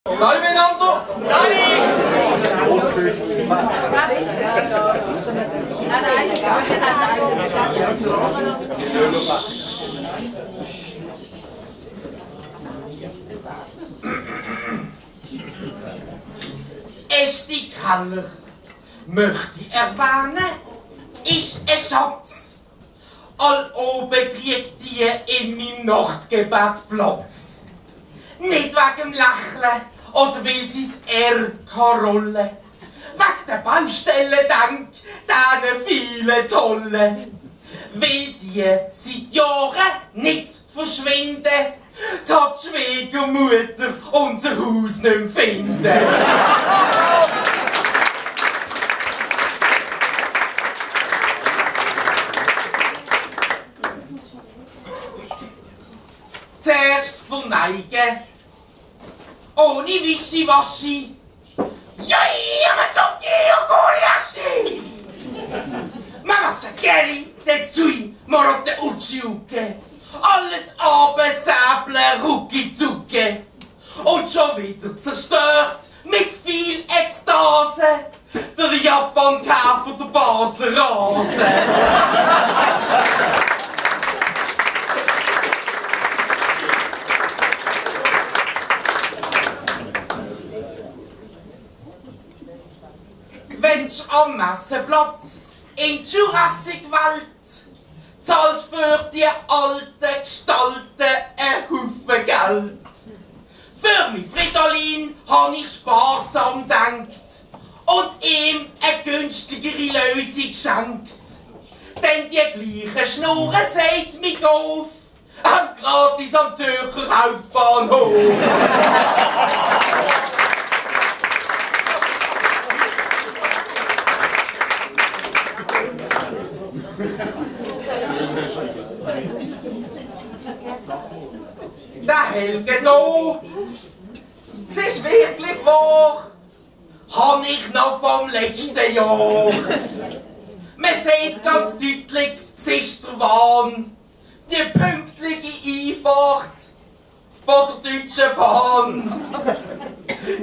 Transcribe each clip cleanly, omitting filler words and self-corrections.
Salut miteinander! Das erste Keller möchte ich erwähnen, ist ein Schatz. All oben kriegt die in meinem Nachtgebet Platz. Nicht wegen dem Lächeln oder weil sie das R kann rollen. Wegen der Baustellen denkt diesen vielen Tollen. Weil die seit Jahren nicht verschwinden, kann die Schwiegermutter unser Haus nicht mehr finden. Zuerst verneigen, ohne Wischiwaschi. Joi, aber Zucki und Goriaschi! Mama Sageri, der Zui, Morotte Utschiuke. Alles absäbeln, rucki zucke. Und schon wieder zerstört, mit viel Ekstase, der Japan-Käfer der Basler Rasen. Wenn's am Messenplatz in die Jurassic-Welt zahlst für die alten Gestalten einen Haufen Geld. Für mein Fridolin hab ich sparsam gedacht und ihm eine günstigere Lösung geschenkt. Denn die gleiche Schnurre sagt mich auf, gratis am Zürcher Hauptbahnhof. Der Helge hier, es ist wirklich wahr, habe ich noch vom letzten Jahr. Man sieht ganz deutlich, es ist der Wahn, die pünktliche Einfahrt von der Deutschen Bahn.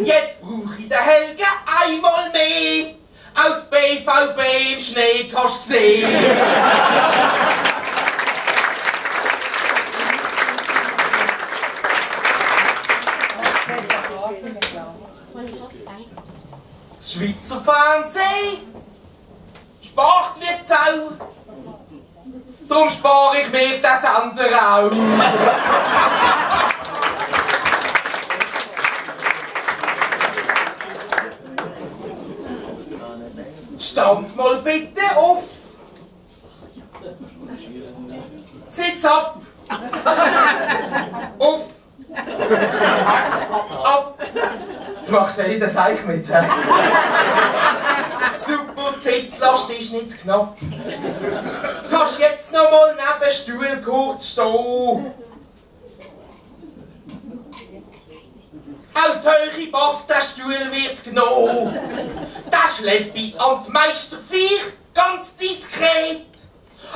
Jetzt brauche ich den Helge einmal mehr, auch die BVB im Schnee kannst du sehen. Das Schweizer Fernsehen spart wie Sau, darum spare ich mir den Sender auch. Stand mal bitte auf, sitz ab, auf, ab. Jetzt machst du ja jeden Seich mit. Super, die Sitzlast ist nicht zu knapp. Kannst jetzt noch mal neben dem Stuhl kurz stehen. Auch die Höhe passt, der Stuhl wird genommen. Den schleppe ich an die Meisterfeier ganz diskret,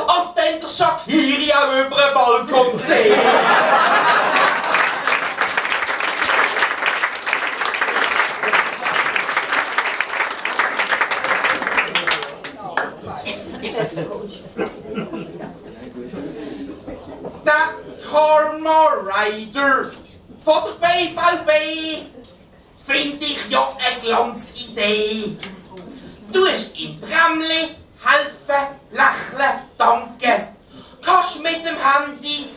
als dann der Shakiri auch über den Balkon sieht. Der Karma Rider von der BVB finde ich ja eine Glanzidee. Du hast im Tramli helfen, lächeln, danken. Kannst mit dem Handy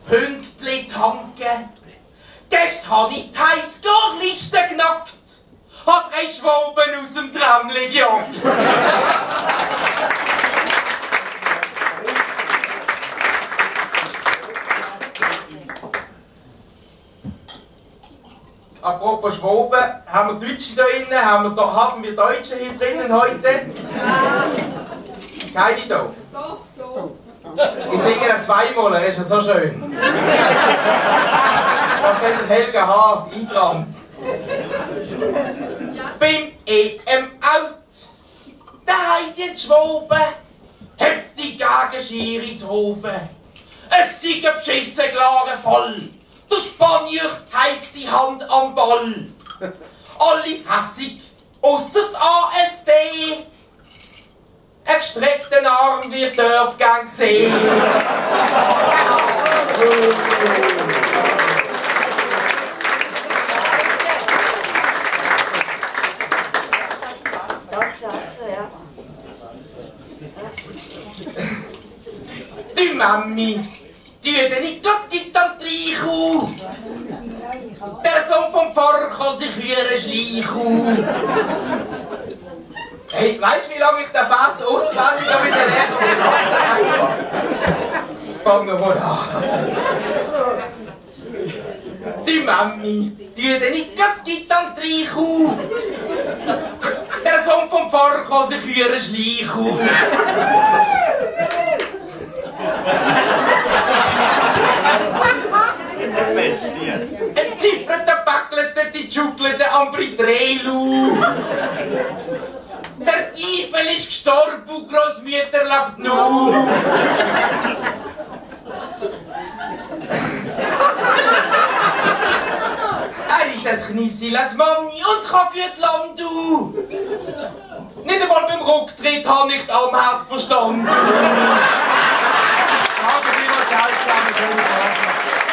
Pünktli tanken. Gestern habe ich die Highscore-Liste genackt, hab 3 Schwaben aus dem Tramli gejagt. Apropos Schwaben, haben wir Deutsche da drinnen? Haben wir Deutsche hier drinnen heute? Keine da? Doch, doch. Ich singe ihn zweimal, er ist ja so schön. Da steht der Helge H. eingerammt. Beim EM-Out, da haben die Schwaben heftig gegen Schiri toben. Es sei ein beschissen klarer Fall. Der Spanier hat seine Hand am Ball. Alle hässig, ausser die AfD. Ein gestreckten Arm wird dort gern gesehen. Die Mami, die nicht ganz Gitarre reinkommen. Der Sohn vom Pfarrer kann sich hören schleichen. Hey, weißt du, wie lange ich den Vers auswendig habe lernen? Fangen wir mal an. Die Mami, die nicht ganz Gitarre reinkommen. Der Sohn vom Pfarrer kann sich hören schleichen. Ein Schiffrete, Backlete, die Tschucklete, Ambritrelu. Der Teufel ist gestorben und Grossmütter lebt noch. Er ist ein knissiles Manni und kann gut landen. Nicht einmal beim Rücktritt habe ich am Herd verstanden. Danke vielmals, ciao zusammen, schönen Tag.